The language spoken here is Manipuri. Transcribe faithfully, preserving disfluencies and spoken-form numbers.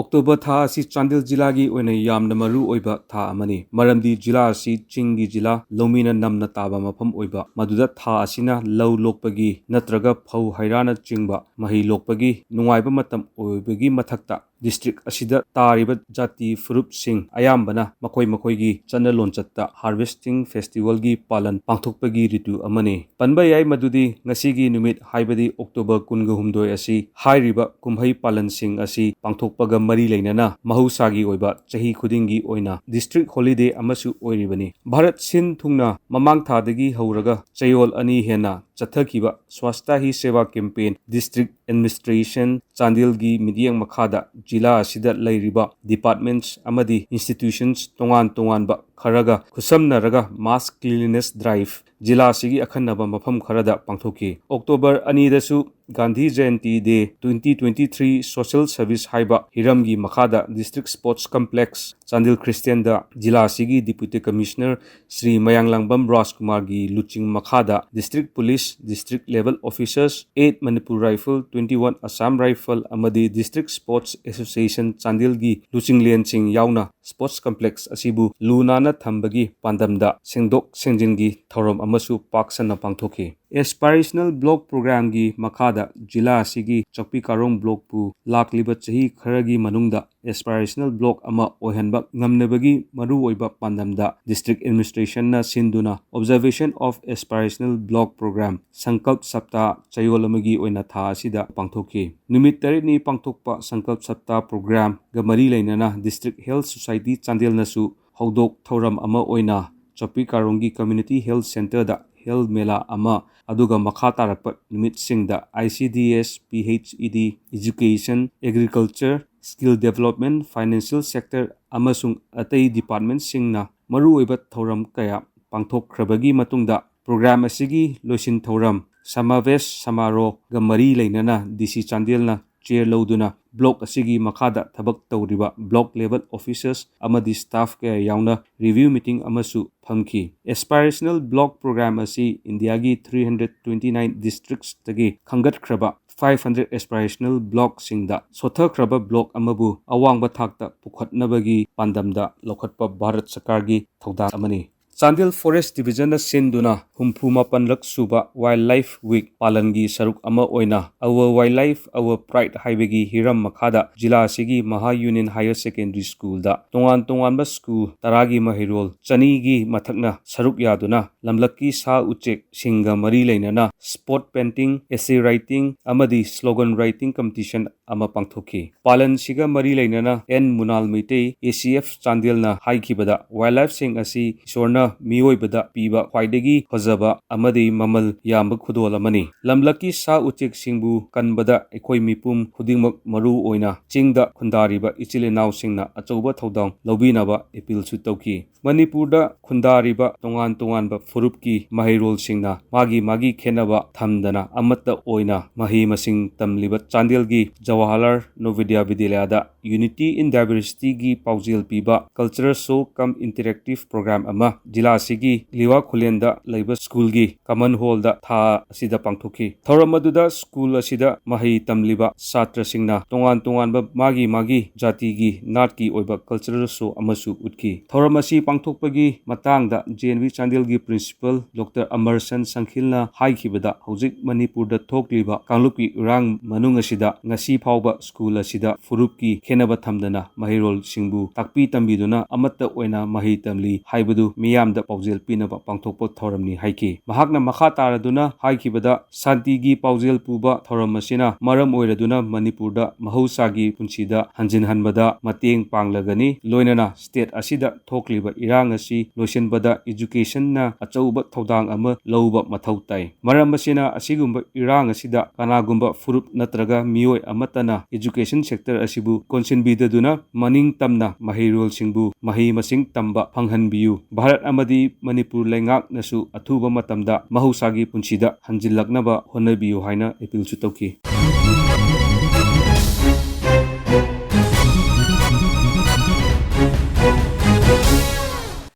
ꯑꯣꯛꯇꯣꯕꯔ ꯊꯥ ꯑꯁꯤ ꯆꯥꯟꯗꯦꯜ ꯖꯤꯂꯥꯒꯤ ꯑꯣꯏꯅ ꯌꯥꯝꯅ ꯃꯔꯨ ꯑꯣꯏꯕ ꯊꯥ ꯑꯃꯅꯤ꯫ ꯃꯔꯝꯗꯤ ꯖꯤꯂꯥ ꯑꯁꯤ ꯆꯤꯡꯒꯤ ꯖꯤꯂꯥ, ꯂꯧꯃꯤꯅ ꯅꯝꯅ ꯇꯥꯕ ꯃꯐꯝ ꯑꯣꯏꯕ, ꯃꯗꯨꯗ ꯊꯥ ꯑꯁꯤꯅ ꯂꯧ ꯂꯣꯛꯄꯒꯤ ꯅꯠꯇ꯭ꯔꯒ ꯐꯧ ꯍꯩꯔꯥꯅꯆꯤꯡꯕ ꯃꯍꯩ ꯂꯣꯛꯄꯒꯤ ꯅꯨꯡꯉꯥꯏꯕ ꯃꯇꯝ ꯑꯣꯏꯕꯒꯤ ꯃꯊꯛꯇ, ꯗꯤꯁꯇ꯭ꯔꯤꯛ ꯑꯁꯤꯗ ꯇꯥꯔꯤꯕ ꯖꯥꯇꯤ ꯐꯨꯔꯨꯞꯁꯤꯡ ꯑꯌꯥꯝꯕꯅ ꯃꯈꯣꯏ ꯃꯈꯣꯏꯒꯤ ꯆꯠꯅ ꯂꯣꯟꯆꯠꯇ harvesting festivalꯒꯤ ꯄꯥꯂꯟ ꯄꯥꯡꯊꯣꯛꯄꯒꯤ ꯔꯤꯇꯨ ꯑꯃꯅꯤ꯫ ꯄꯟꯕ ꯌꯥꯏ ꯃꯗꯨꯗꯤ ꯉꯁꯤꯒꯤ ꯅꯨꯃꯤꯠ, ꯍꯥꯏꯕꯗꯤ ꯑꯣꯛꯇꯣꯕꯔ ꯀꯨꯟꯒ ꯍꯨꯝꯗꯣꯏ ꯑꯁꯤ, ꯍꯥꯏꯔꯤꯕ ꯀꯨꯝꯍꯩ ꯄꯥꯂꯟꯁꯤꯡ ꯑꯁꯤ ꯄꯥꯡꯊꯣꯛꯄꯒ ꯃꯔꯤ ꯂꯩꯅꯅ ꯃꯍꯧꯁꯥꯒꯤ ꯑꯣꯏꯕ ꯆꯍꯤ ꯈꯨꯗꯤꯡꯒꯤ ꯑꯣꯏꯅ ꯗꯤꯁꯇ꯭ꯔꯤꯛ ꯍꯣꯂꯤꯗꯦ ꯑꯃꯁꯨ ꯑꯣꯏꯔꯤꯕꯅꯤ꯫ ꯚꯥꯔꯠ ꯁꯤꯟ ꯊꯨꯡꯅ ꯃꯃꯥꯡ ꯊꯥꯗꯒꯤ ꯍꯧꯔꯒ ꯆꯌꯣꯜ ꯑꯅꯤ ꯍꯦꯟꯅ ꯆꯠꯊꯈꯤꯕ Swachhata Hi Seva campaign, district administration ꯆꯥꯟꯗꯦꯜꯒꯤ ꯃꯤꯠꯌꯦꯡ ꯃꯈꯥꯗ ꯖꯤꯂꯥ ꯑꯁꯤꯗ ꯂꯩꯔꯤꯕ ꯗꯤꯄꯥꯔꯠꯃꯦꯟꯠꯁ ꯑꯃꯗꯤ ꯏꯟꯁꯇꯤꯇ꯭ꯌꯨꯁꯟꯁ ꯇꯣꯉꯥꯟ ꯇꯣꯉꯥꯟꯕ ꯈꯔꯒ ꯈꯨꯠꯁꯝꯅꯔꯒ mass cleanliness drive ꯖꯤꯂꯥ ꯑꯁꯤꯒꯤ ꯑꯈꯟꯅꯕ ꯃꯐꯝ ꯈꯔꯗ ꯄꯥꯡꯊꯣꯛꯈꯤ꯫ ꯑꯣꯛꯇꯣꯕꯔ ꯑꯅꯤꯗꯁꯨ Gandhi Jayanti day twenty twenty three social service ꯍꯥꯏꯕ ꯍꯤꯔꯝꯒꯤ ꯃꯈꯥꯗ ꯗꯤꯁꯇ꯭ꯔꯤꯛ ꯁ꯭ꯄꯣꯔꯠꯁ ꯀꯝꯄ꯭ꯂꯦꯛꯁ ꯆꯥꯟꯗꯦꯜ ꯈ꯭ꯔꯤꯁꯇꯤꯌꯟꯗ ꯖꯤꯂꯥ ꯑꯁꯤꯒꯤ ꯗꯤꯄ꯭ꯌꯨꯇꯤ ꯀꯃꯤꯁꯅꯔ ꯁ꯭ꯔꯤ ꯃꯌꯥꯡꯂꯥꯡꯕꯝ ꯔꯥꯖꯀꯨꯃꯥꯔꯒꯤ ꯂꯨꯆꯤꯡ ꯃꯈꯥꯗ district police, district level officers, eight Manipur Rifle, twenty one Assam Rifle ꯑꯃꯗꯤ ꯗꯤꯁꯇ꯭ꯔꯤꯛ ꯁ꯭ꯄꯣꯔꯠꯁ ꯑꯦꯁꯣꯁꯤꯌꯦꯁꯟ ꯆꯥꯟꯗꯦꯜꯒꯤ ꯂꯨꯆꯤꯡꯂꯦꯟꯁꯤꯡ ꯌꯥꯎꯅ ꯁ꯭ꯄꯣꯔꯠꯁ ꯀꯝꯄ꯭ꯂꯦꯛꯁ ꯑꯁꯤꯕꯨ ꯂꯨ ꯅꯥꯟꯅ ꯊꯝꯕꯒꯤ ꯄꯥꯟꯗꯝꯗ ꯁꯦꯡꯗꯣꯛ ꯁꯦꯡꯖꯤꯟꯒꯤ ꯊꯧꯔꯝ ꯑꯃꯁꯨ ꯄꯥꯛ ꯁꯟꯅ ꯄꯥꯡꯊꯣꯛꯈꯤ꯫ ꯑꯦꯁꯄꯥꯏꯔꯦꯁꯅꯦꯜ ꯕ꯭ꯂꯣꯛ ꯄ꯭ꯔꯣꯒ꯭ꯔꯥꯝꯒꯤ ꯃꯈꯥꯗ ꯖꯤꯂꯥ ꯑꯁꯤꯒꯤ ꯆꯥꯛꯄꯤ ꯀꯥꯔꯣꯡ ꯕ꯭ꯂꯣꯛꯄꯨ ꯂꯥꯛꯂꯤꯕ ꯆꯍꯤ ꯈꯔꯒꯤ ꯃꯅꯨꯡꯗ ꯑꯦꯁꯄꯥꯏꯔꯦꯁꯅꯦꯜ ꯕ꯭ꯂꯣꯛ ꯑꯃ ꯑꯣꯏꯍꯟꯕ ꯉꯝꯅꯕꯒꯤ ꯃꯔꯨꯑꯣꯏꯕ ꯄꯥꯟꯗꯝꯗ ꯗꯤꯁꯇ꯭ꯔꯤꯛ ꯑꯦꯗꯃꯤꯅꯤꯁꯇ꯭ꯔꯦꯁꯟꯅ ꯁꯤꯟꯗꯨꯅ Observation of Aspirational Block Program, ꯁꯪꯀꯜꯞ ꯁꯞꯇꯥ ꯆꯌꯣꯜ ꯑꯃꯒꯤ ꯑꯣꯏꯅ ꯊꯥ ꯑꯁꯤꯗ ꯄꯥꯡꯊꯣꯛꯈꯤ꯫ ꯅꯨꯃꯤꯠ ꯇꯔꯦꯠꯅꯤ ꯄꯥꯡꯊꯣꯛꯄ ꯁꯪꯀꯜꯞ ꯁꯞꯇꯥ ꯄ꯭ꯔꯣꯒ꯭ꯔꯥꯝꯒ ꯃꯔꯤ ꯂꯩꯅꯅ ꯗꯤꯁꯇ꯭ꯔꯤꯛ ꯍꯦꯜꯊ ꯁꯣꯁꯥꯏꯇꯤ ꯆꯥꯟꯗꯦꯜꯅꯁꯨ ꯍꯧꯗꯣꯛ ꯊꯧꯔꯝ ꯑꯃ ꯑꯣꯏꯅ ꯆꯥꯛꯄꯤ ꯀꯥꯔꯣꯡꯒꯤ ꯀꯝꯃ꯭ꯌꯨꯅꯤꯇꯤ ꯍꯦꯜꯊ ꯁꯦꯟꯇꯔꯗ ꯍꯦꯜꯊ ꯃꯦꯂꯥ ꯑꯃ, ꯑꯗꯨꯒ ꯃꯈꯥ ꯇꯥꯔꯛꯄ ꯅꯨꯃꯤꯠꯁꯤꯡꯗ ICDS, PHED, education, agriculture, skill development, financial sector ꯑꯃꯁꯨꯡ ꯑꯇꯩ ꯗꯤꯄꯥꯔꯠꯃꯦꯟꯠꯁꯤꯡꯅ ꯃꯔꯨꯑꯣꯏꯕ ꯊꯧꯔꯝ ꯀꯌꯥ ꯄꯥꯡꯊꯣꯛꯈ꯭ꯔꯕꯒꯤ ꯃꯇꯨꯡꯗ, ꯄ꯭ꯔꯣꯒ꯭ꯔꯥꯝ ꯑꯁꯤꯒꯤ ꯂꯣꯏꯁꯤꯟ ꯊꯧꯔꯝ ꯁꯃꯥꯕꯦꯁ ꯁꯃꯥꯔꯣꯍꯒ ꯃꯔꯤ ꯂꯩꯅꯅ DC ꯆꯥꯟꯗꯦꯜꯅ chair ꯂꯧꯗꯨꯅ block ꯑꯁꯤꯒꯤ ꯃꯈꯥꯗ ꯊꯕꯛ ꯇꯧꯔꯤꯕ block level officers ꯑꯃꯗꯤ staff ꯀꯌꯥ ꯌꯥꯎꯅ review meeting ꯑꯃꯁꯨ ꯐꯝꯈꯤ꯫ Aspirational block program ꯑꯁꯤ ꯏꯟꯗꯤꯌꯥꯒꯤ three hundred twenty nine districts ꯇꯒꯤ ꯈꯟꯒꯠꯈ꯭ꯔꯕ five hundred aspirational block ꯁꯤꯡꯗ ꯁꯣꯠꯊꯈ꯭ꯔꯕ block ꯑꯃꯕꯨ ꯑꯋꯥꯡꯕ ꯊꯥꯛꯇ ꯄꯨꯈꯠꯅꯕꯒꯤ ꯄꯥꯟꯗꯝꯗ ꯂꯧꯈꯠꯄ ꯚꯥꯔꯠ ꯁꯔꯀꯥꯔꯒꯤ ꯊꯧꯗꯥꯡ ꯑꯃꯅꯤ꯫ ꯆꯥꯟꯗꯦꯜ Forest Division ꯅ ꯁꯤꯟꯗꯨꯅ ꯍꯨꯝꯐꯨ ꯃꯥꯄꯟꯂꯛ ꯁꯨꯕ Wildlife Week ꯄꯥꯂꯟꯒꯤ ꯁꯔꯨꯛ ꯑꯃ ꯑꯣꯏꯅ Our Wildlife, Our Pride ꯍꯥꯏꯕꯒꯤ ꯍꯤꯔꯝ ꯃꯈꯥꯗ ꯖꯤꯂꯥ ꯑꯁꯤꯒꯤ ꯃꯍꯥ Union Higher Secondary School ꯗ ꯇꯣꯉꯥꯟ ꯇꯣꯉꯥꯟꯕ school ꯇꯔꯥꯒꯤ ꯃꯍꯩꯔꯣꯜ ꯆꯅꯤꯒꯤ ꯃꯊꯛꯅ ꯁꯔꯨꯛ ꯌꯥꯗꯨꯅ ꯂꯝꯂꯛꯀꯤ ꯁꯥ ꯎꯆꯦꯛꯁꯤꯡꯒ ꯃꯔꯤ ꯂꯩꯅꯅ spot painting, essay writing ꯑꯃꯗꯤ slogan writing competition ꯑꯃ ꯄꯥꯡꯊꯣꯛꯈꯤ꯫ ꯄꯥꯂꯟꯁꯤꯒ ꯃꯔꯤ ꯂꯩꯅꯅ N Munal Meitei, A C F ꯆꯥꯟꯗꯦꯜꯅ ꯍꯥꯏꯈꯤꯕꯗ, wildlife ꯁꯤꯡ ꯑꯁꯤ ꯏꯁꯣꯔꯅ ꯃꯤꯑꯣꯏꯕꯗ ꯄꯤꯕ ꯈ꯭ꯋꯥꯏꯗꯒꯤ ꯐꯖꯕ ꯑꯃꯗꯤ ꯃꯃꯜ ꯌꯥꯝꯕ ꯈꯨꯗꯣꯜ ꯑꯃꯅꯤ꯫ ꯂꯝꯂꯛꯀꯤ ꯁꯥ ꯎꯆꯦꯛꯁꯤꯡꯕꯨ ꯀꯟꯕꯗ ꯑꯩꯈꯣꯏ ꯃꯤꯄꯨꯝ ꯈꯨꯗꯤꯡꯃꯛ, ꯃꯔꯨ ꯑꯣꯏꯅ ꯆꯤꯡꯗ ꯈꯨꯟꯗꯥꯔꯤꯕ ꯏꯆꯤꯜ ꯏꯅꯥꯎꯁꯤꯡꯅ ꯑꯆꯧꯕ ꯊꯧꯗꯥꯡ ꯂꯧꯕꯤꯅꯕ appeal ꯁꯨ ꯇꯧꯈꯤ꯫ ꯃꯅꯤꯄꯨꯔꯗ ꯈꯨꯟꯗꯥꯔꯤꯕ ꯇꯣꯉꯥꯟ ꯇꯣꯉꯥꯟꯕ ꯐꯨꯔꯨꯞꯀꯤ ꯃꯍꯩꯔꯣꯜꯁꯤꯡꯅ ꯃꯥꯒꯤ ꯃꯥꯒꯤ ꯈꯦꯠꯅꯕ ꯊꯝꯗꯅ ꯑꯃꯠꯇ ꯑꯣꯏꯅ ꯃꯍꯩ ꯃꯁꯤꯡ ꯇꯝꯂꯤꯕ ꯆꯥꯟꯗꯦꯜꯒꯤ ꯖꯋꯥꯍꯔꯂꯥꯜ ꯅꯣꯕꯣꯗꯌ ꯕꯤꯗ꯭ꯌꯥꯂꯌꯥꯗ Unity in Diversity ꯒꯤ ꯄꯥꯎꯖꯦꯜ ꯄꯤꯕ cultural show cum interactive program ꯑꯃ ꯖꯤꯂꯥ ꯑꯁꯤꯒꯤ ꯂꯤꯋꯥ ꯈꯨꯂꯦꯟꯗ ꯂꯩꯕ school ꯒꯤ common hall ꯗ ꯊꯥ ꯑꯁꯤꯗ ꯄꯥꯡꯊꯣꯛꯈꯤ꯫ ꯊꯧꯔꯝ ꯑꯗꯨꯗ school ꯑꯁꯤꯗ ꯃꯍꯩ ꯇꯝꯂꯤꯕ ꯁꯥꯇ꯭ꯔꯁꯤꯡꯅ ꯇꯣꯉꯥꯟ ꯇꯣꯉꯥꯟꯕ ꯃꯥꯒꯤ ꯃꯥꯒꯤ ꯖꯥꯇꯤꯒꯤ ꯅꯥꯠꯀꯤ ꯑꯣꯏꯕ cultural show ꯑꯃꯁꯨ ꯎꯠꯈꯤ꯫ ꯊꯧꯔꯝ ꯑꯁꯤ ꯄꯥꯡꯊꯣꯛꯄꯒꯤ ꯃꯇꯥꯡꯗ J N V ꯆꯥꯟꯗꯦꯜꯒꯤ principal Doctor ꯑꯃꯔꯁꯟ ꯁꯪꯈꯤꯜꯅ ꯍꯥꯏꯈꯤꯕꯗ, ꯍꯧꯖꯤꯛ ꯃꯅꯤꯄꯨꯔꯗ ꯊꯣꯛꯂꯤꯕ ꯀꯥꯡꯂꯨꯞꯀꯤ ꯏꯔꯥꯡ ꯃꯅꯨꯡ ꯑꯁꯤꯗ ꯉꯁꯤ ꯐꯥꯎꯕ school ꯑꯁꯤꯗ ꯐꯨꯔꯨꯞꯀꯤ ꯈꯦꯟꯅꯕ ꯊꯝꯗꯅ ꯃꯍꯩꯔꯣꯜꯁꯤꯡꯕꯨ ꯇꯥꯛꯄꯤ ꯇꯝꯕꯤꯗꯨꯅ ꯑꯃꯠꯇ ꯑꯣꯏꯅ ꯃꯍꯩ ꯇꯝꯂꯤ ꯍꯥꯏꯕꯗꯨ ꯃꯤꯌꯥꯝꯗ ꯄꯥꯎꯖꯦꯜ ꯄꯤꯅꯕ ꯄꯥꯡꯊꯣꯛꯄ ꯊꯧꯔꯝꯅꯤ ꯍꯥꯏꯈꯤ꯫ ꯃꯍꯥꯛꯅ ꯃꯈꯥ ꯇꯥꯔꯗꯨꯅ ꯍꯥꯏꯈꯤꯕꯗ, ꯁꯥꯟꯇꯤꯒꯤ ꯄꯥꯎꯖꯦꯜ ꯄꯨꯕ ꯊꯧꯔꯝ ꯑꯁꯤꯅ ꯃꯔꯝ ꯑꯣꯏꯔꯗꯨꯅ ꯃꯅꯤꯄꯨꯔꯗ ꯃꯍꯧꯁꯥꯒꯤ ꯄꯨꯟꯁꯤꯗ ꯍꯟꯖꯤꯟꯍꯟꯕꯗ ꯃꯇꯦꯡ ꯄꯥꯡꯂꯒꯅꯤ꯫ ꯂꯣꯏꯅꯅ state ꯑꯁꯤꯗ ꯊꯣꯛꯂꯤꯕ ꯏꯔꯥꯡ ꯑꯁꯤ ꯂꯣꯏꯁꯤꯟꯕꯗ education ꯅ ꯑꯆꯧꯕ ꯊꯧꯗꯥꯡ ꯑꯃ ꯂꯧꯕ ꯃꯊꯧ ꯇꯥꯏ꯫ ꯃꯔꯝ ꯑꯁꯤꯅ, ꯑꯁꯤꯒꯨꯝꯕ ꯏꯔꯥꯡ ꯑꯁꯤꯗ ꯀꯅꯥꯒꯨꯝꯕ ꯐꯨꯔꯨꯞ ꯅꯠꯇ꯭ꯔꯒ ꯃꯤꯑꯣꯏ ꯑꯃꯠꯇꯅ education sector ꯑꯁꯤꯕꯨ ꯀꯣꯟꯁꯤꯟꯕꯤꯗꯗꯨꯅ ꯃꯅꯤꯡ ꯇꯝꯅ ꯃꯍꯩꯔꯣꯜꯁꯤꯡꯕꯨ ꯃꯍꯩ ꯃꯁꯤꯡ ꯇꯝꯕ ꯐꯪꯍꯟꯕꯤꯌꯨ꯫ ꯚꯥꯔꯠ ꯑꯃꯗꯤ ꯃꯅꯤꯄꯨꯔ ꯂꯩꯉꯥꯛꯅꯁꯨ ꯑꯊꯨꯕ ꯃꯇꯝꯗ ꯃꯍꯧꯁꯥꯒꯤ ꯄꯨꯟꯁꯤꯗ ꯍꯟꯖꯤꯜꯂꯛꯅꯕ ꯍꯣꯠꯅꯕꯤꯌꯨ ꯍꯥꯏꯅ appeal ꯁꯨ ꯇꯧꯈꯤ꯫